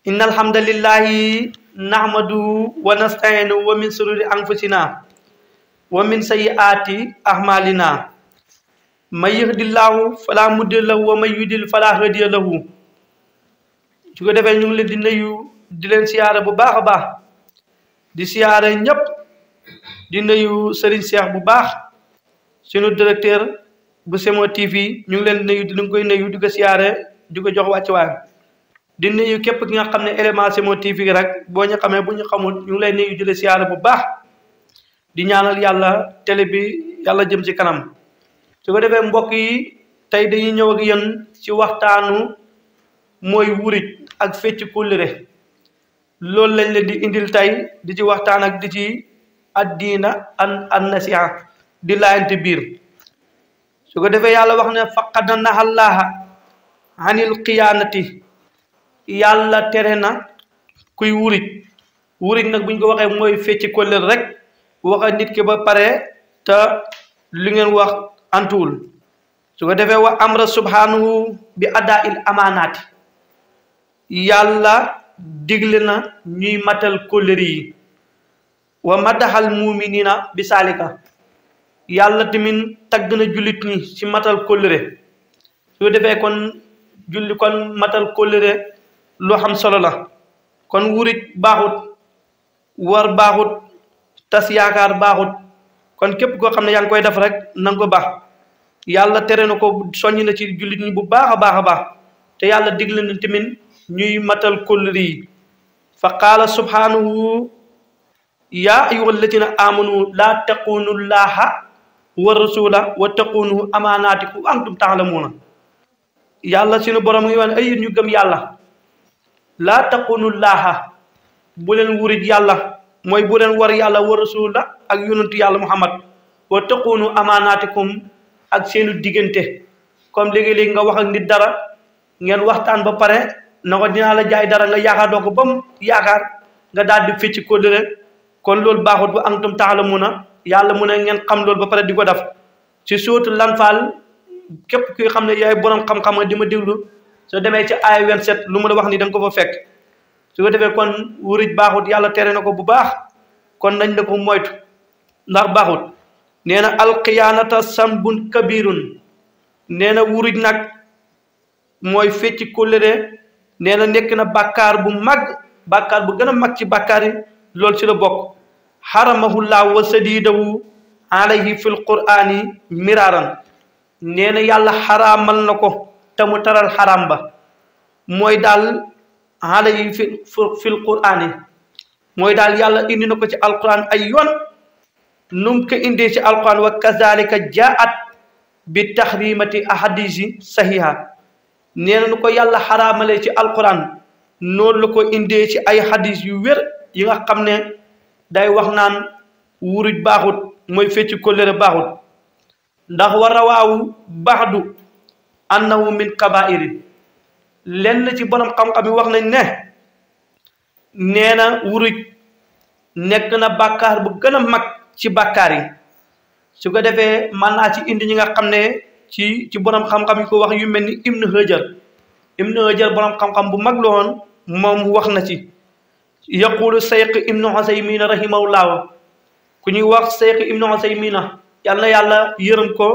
إن الحمد لله نحمده ونستعينه ومن شرور أنفسنا ومن سيئات أعمالنا من يهد الله فلا مضل له ومن يضلل فلا هادي له su ko defee ñu ngi leen di nuyu di leen siyaare bu baax a baax di siyaare ñëpp di nuyu Serigne Cheikh bu baax sunu directeur bu Semo TV ñu ngi leen nuyu di leen koy nuyu di ko siyaare di ko jox wàccuwaay di nuyu képp ki nga xam ne élément Semo TV rek boo ñu xamee bu ñu xamul ñu ngi lay nuyu di la siyaare bu baax di ñaanal yàlla télé bi yàlla jëm ci kanam su ko defee mbokk yi tey dañuy ñëw ak yéen ci waxtaanu mooy wurit ak fecc kóllëre loolu lañ leen di indil tey di ci waxtaan ak di ci addiina an nasiha di laayante biir su ko defee yàlla wax ne faqad nahallaha anil xiyaanati yàlla tere na kuy wurit nag buñ ko waxee mooy fecc kóllëre rek wax a nit ki ba pare te li ngeen wax antuwul su ko defee wa amra subhanahu bi adaa il amaanaati yàlla digle na ñuy matal kóllëre yi wa madaxal muminina bi saalika yàlla tamit tagg na jullit ñi ci matal kóllëre su ko defee kon matal kóllëre loo xam solo la kon wurit baaxut war baaxut tas yaakaar baaxut kon képp koo xam ne yaa ngi koy def rek na nga ko baax yàlla tere na ko soññ na ci jullit ñi bu baax a baax te yàlla digle na tamit ñuy matal kóllëre yi fa qaala subhanahu yaa ayyuha alladina amanu laa taqunu llaha wa rasula wa taqunu amaanaatikum wa antum taalamuuna yàlla suñu borom ngi wax ne ay yéen ñu gëm yàlla laa taqunu llaha bu leen wurit yàlla mooy bu leen war yàlla wa rasula ak yonentu yàlla muhammad wa taqunu amaanaatikum ak seenu diggante comme léegi-léegi nga wax ak nit dara ngeen waxtaan ba pare na ko dinaa la jaay dara nga yaakaar doo ko ba mu yaakaar nga daal di fecc kóllëre kon loolu baaxut bu antum taalamuuna yàlla mu ne ngeen xam loolu ba pare di ko def ci sóotu Lanfaal képp kuy xam ne yaay borom xam-xam nga di ma déglu soo demee ci ay 27 lu mu la wax ni da nga ko fa fekk su ko defee kon wurit baaxut yàlla tere na ko bu baax kon nañ la ko moytu ndax baaxut nee na alxiyaanata sambun kabirun nee na wurit nag mooy fecc kóllëre nee na nekk na bàkkaar bu mag bàkkaar bu gën a mag ci bàkkaar yi loolu ci la bokk xaramahullah wa sadidahu alayhi fil qur'ani miraaran nee na yàlla xaraamal na ko te mu taral xaraam ba mooy daal alayhi fil qur'ani mooy daal yàlla indi na ko ci alquran ay yoon num ko indee ci alquran wa kazalika jaat bi tahrimati ahadisi sahiha nee na nu ko yàlla xaraamalee ci alquran noonu la ko indee ci ay hadis yu wér yi nga xam ne day wax naan wuruj baaxut mooy fecc kóllëre baaxut ndax wa rawaawu baxdu annahu min kabairi lenn ci borom xam-xam yi wax nañ ne nee na wuruj nekk na bàkkaar bu gën a mag ci bàkkaar yi su ko defee mën naa ci indi ñi nga xam ne ci borom xam-xam yi ko wax yu mel ni Ibn Hajar borom xam-xam bu mag la woon moom wax na ci yaqulu Seykh Ibnu Usaymin rahimahullahu ku ñuy wax Seykh Ibnu Usaymin yàlla na yàlla yërëm ko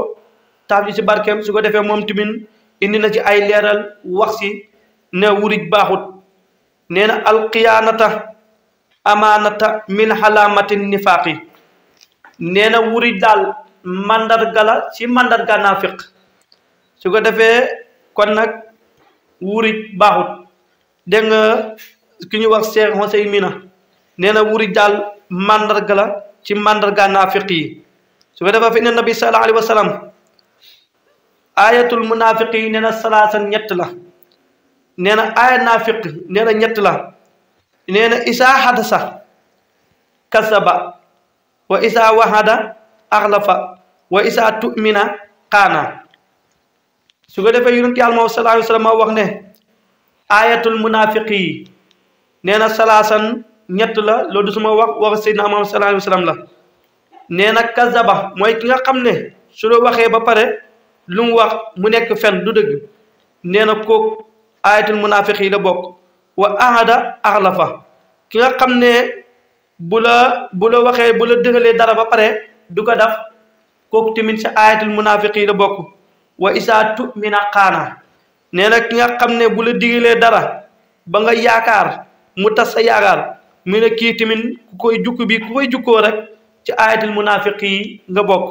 taaf ji ci barkeem su ko defee moom tamit indi na ci ay leeral wax si ne wurit baaxut nee na alxiyaanata amaanata min xalaamati nifaaqi nee na wurit daal mandarga la ci mandarga naafiq su ko defee kon nag wurit baaxut dégg nga ki ñu wax Seex Usaymin nee na wurit daal mandarga la ci mandarga naafiq yi su ko defee fi ne nabi sallallahu alayhi wa sallam ayatul munaafiq yi nee na salaasan ñett la nee na aaya naafiq nee na ñett la nee na isaa hadasa kasaba wa isaa wahada axlafa wa isaa tumina xaana su ko defee yonent yàlla moom sallallahu alayhi wa sallam wax ne ayatul munaafiq yi nee na salaasan ñett la loolu du suma wax Seydina Muhammad sallallahu alayhi wa sallam la nee na kazaba mooy ki nga xam ne su la waxee ba pare lu mu wax mu nekk fen du dëgg nee na kook ayatul munaafiq yi la bokk wa ahada axlafa ki nga xam ne bu la waxee bu la dëgalee dara ba pare du ko def kooku tamit sa ayatul munafiqi la bokk wa isaa tumina xaana nee na ki nga xam ne bu la digalee dara ba nga yaakaar mu tas sa yaakaar mu ne kii tamit ku koy jukkoo rek ci ayatul munafiqi nga bokk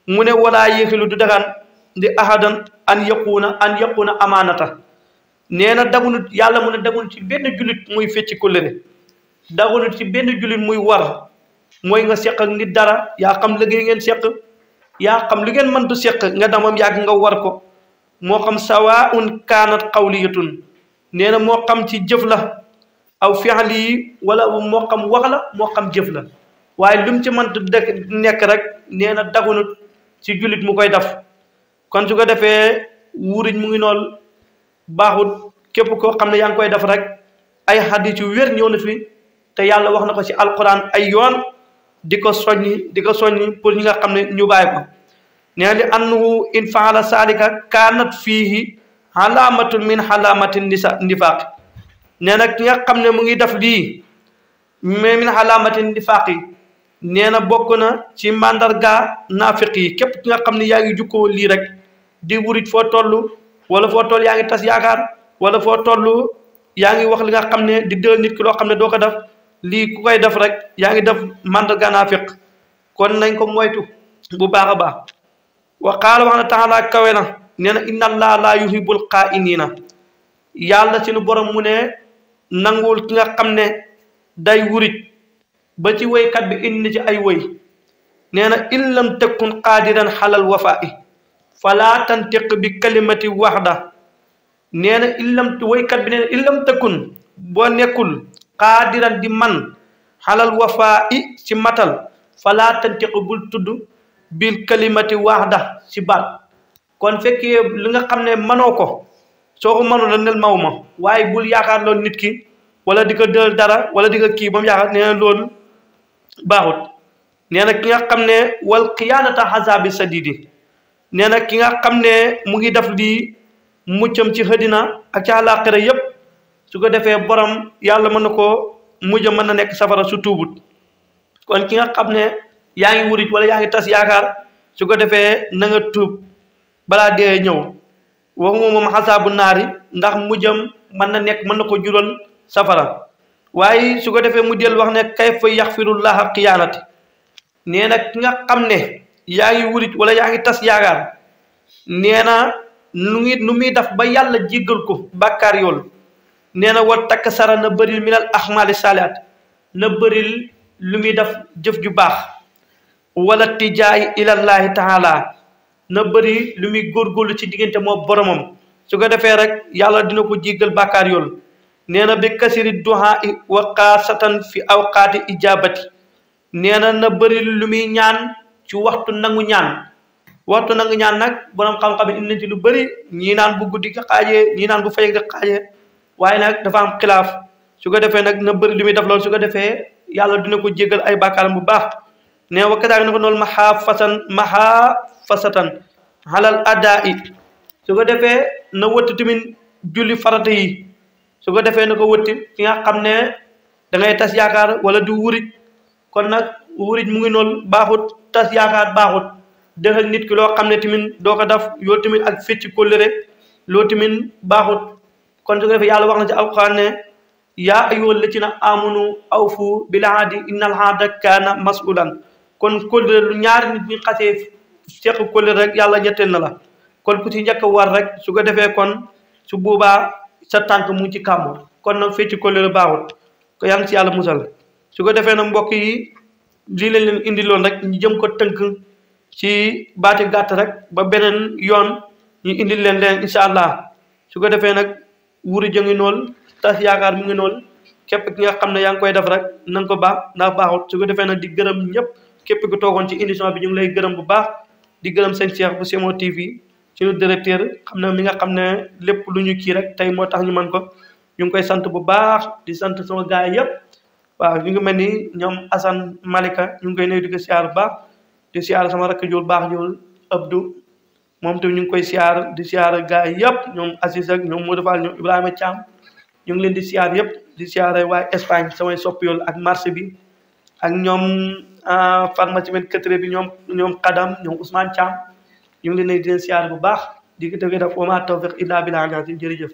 mu ne walaa yéexilu du dagan di ahadan an yaquna amaanata nee na dagunut yàlla mu ne dagunut ci benn jullit muy fecci kóllëre dagunut ci benn jullit muy war mooy nga seq ak nit dara yaa xam liggéey ngeen seq yaa xam li ngeen mëntu seq nga damam yàgg nga war ko moo xam sawaun kaanat qawliyatun nee na moo xam ci jëf la aw fi'li wala moo xam wax la moo xam jëf la waaye lu mu ci mëntu nekk rek nee na dagunut ci jullit mu koy def kon su ko defee wuruj mu ngi nool baaxut képp koo xam ne yaa ngi koy def rek ay xadis yu wér ñëw na fi te yàlla wax na ko ci alquran ay yoon di ko soññi pour ñi nga xam ne ñu bàyyi ko nee li annahu in faala salika kaanat fiihi alaamatun min alaamatin nifaaq nee na ki nga xam ne mu ngi def lii mais min alaamatin nifaaq yi nee na bokk na ci mandarga naafiq yi képp ki nga xam ne yaa ngi jukkoo lii rek di wurit foo toll wala foo toll yaa ngi tas yaakaar wala foo toll yaa ngi wax li nga xam ne di dël nit ki loo xam ne doo ko def lii ku koy def rek yaa ngi def mandarga naafiq kon nañ ko moytu bu baax a baax wa qaala wax na taala kawe na nee na inna allaha laa yuhibbul xaa'iniina yàlla ci lu borom mu ne nanguwul ki nga xam ne day wurit ba ci woykat bi indi ci ay woy nee na in lam takun qaadiran xalal wafaa'i fala tantiq bi kalimati waxda nee na woykat bi nee na in lam takun boo nekkul qaadiran di man xalal wafaa'i ci matal fala tantiq bul tudd bil kalimati waxda ci baat kon fekkee li nga xam ne manoo ko soo ko mënul la nel maw ma waaye bul yaakaar loolu nit ki wala di ko dël dara wala di ko kii ba mu yaakaar nee na loolu baaxut nee na ki nga xam ne wal xiyaanata xasaabi sadidi nee na ki nga xam ne mu ngi def lii muccam ci xëdina ak ci àllaaxira yépp su ko defee borom yàlla mën na koo mujj mën na nekk safara su tuubut kon ki nga xam ne yaa ngi wurit wala yaa ngi tas yaakaar su ko defee na nga tuub balaa dee ñëw waxuma moom xasaabu naari ndax mujjam mën na nekk mën na ko jural safara waaye su ko defee mu del wax ne kayfa yaxfirullaha xiyaanati nee na ki nga xam ne yaa ngi wurit wala yaa ngi tas yaakaar nee na nu muy def ba yàlla jéggal ko bàkkaar yool nee na wa takk sara na bëril minal ahmali saalihaat na bëril lu muy def jëf ju baax wala tijaay ilallahi taala na bëri lu muy góorgóorlu ci diggante moo boromam su ko defee rek yàlla dina ko jéggal bàkkaar yool nee na bi kasiri duhaa wa xaasatan fi awqaati ijabati nee na bëri lu muy ñaan ci waxtu nangu ñaan nag borom xam-xam indi nañ ci lu bëri ñii naan bu guddi ga xaajee ñii naan bu fay ga xaajee waaye nag dafa am xilaaf su ko defee nag na bëri lu muy def loolu su ko defee yàlla dina ko jéggal ay bàkkaaram bu baax nee wa kadaak na ko noonu mahaa fasatan xalal adaa i su ko defee na wëtti tamit julli farata yi su ko defee na ko wëtti ki nga xam ne da ngay tas yaakaar wala du wurit kon nag wurit mu ngi noonu baaxut tas yaakaar baaxut defal nit ki loo xam ne tamit doo ko def yow tamit ak fecc kóllëre loo tamit baaxut kon su ko defee yàlla wax na ci alquran ne yaa ayyuhal lazina amanu awfu bil ahdi innal ahda kaana mas'ulan kon kóllëre lu ñaari nit ñi xasee seq kóllëre rek yàlla ñetteel na la kon ku ci njëkk war rek su ko defee kon su boobaa sa tànk mu ci kàmb kon nag fecc kóllëre baaxut ko yàlla ci yàlla musal su ko defee nag mbokk yi lii lañ leen indi loon rek ñu jëm ko tënk ci baati gàtt rek ba beneen yoon ñu indi leen incha allah su ko defee nag wuri jëngi nool tas yaakaar mu ngi nool képp ki nga xam ne yaa ngi koy def rek na nga ko baax ndax baaxut su ko defee nag di gërëm ñëpp képp ku toogoon ci émission bi ñu ngi lay gërëm bu baax di gërëm sëñ Cheikh bu Semo TV suñu directeur xam ne mi nga xam ne lépp lu ñu kii rek tey moo tax ñu mën ko ñu ngi koy sant bu baax di sant sama gars yi yëpp waaw ñu ngi mel ni ñoom Assane Malika ñu ngi koy nuyu di ko siyaar bu baax di siyaar sama rakk jool baax jool Abdou moom tamit ñu ngi koy siyaar di siyaar gars yi yëpp ñoom Aziz ak ñoom Modou Fall ñoom Ibrahima Thiam ñu ngi leen di siyaar yëpp di siyaare waa Espagne samay soppi yool ak marché bi ak ñoom pharmacie 24 bi ñoom Kadam ñoom Ousmane Thiam ñu ngi leen di leen siyaare bu baax di ko def wa maa tawfiq illaa billaah jërëjëf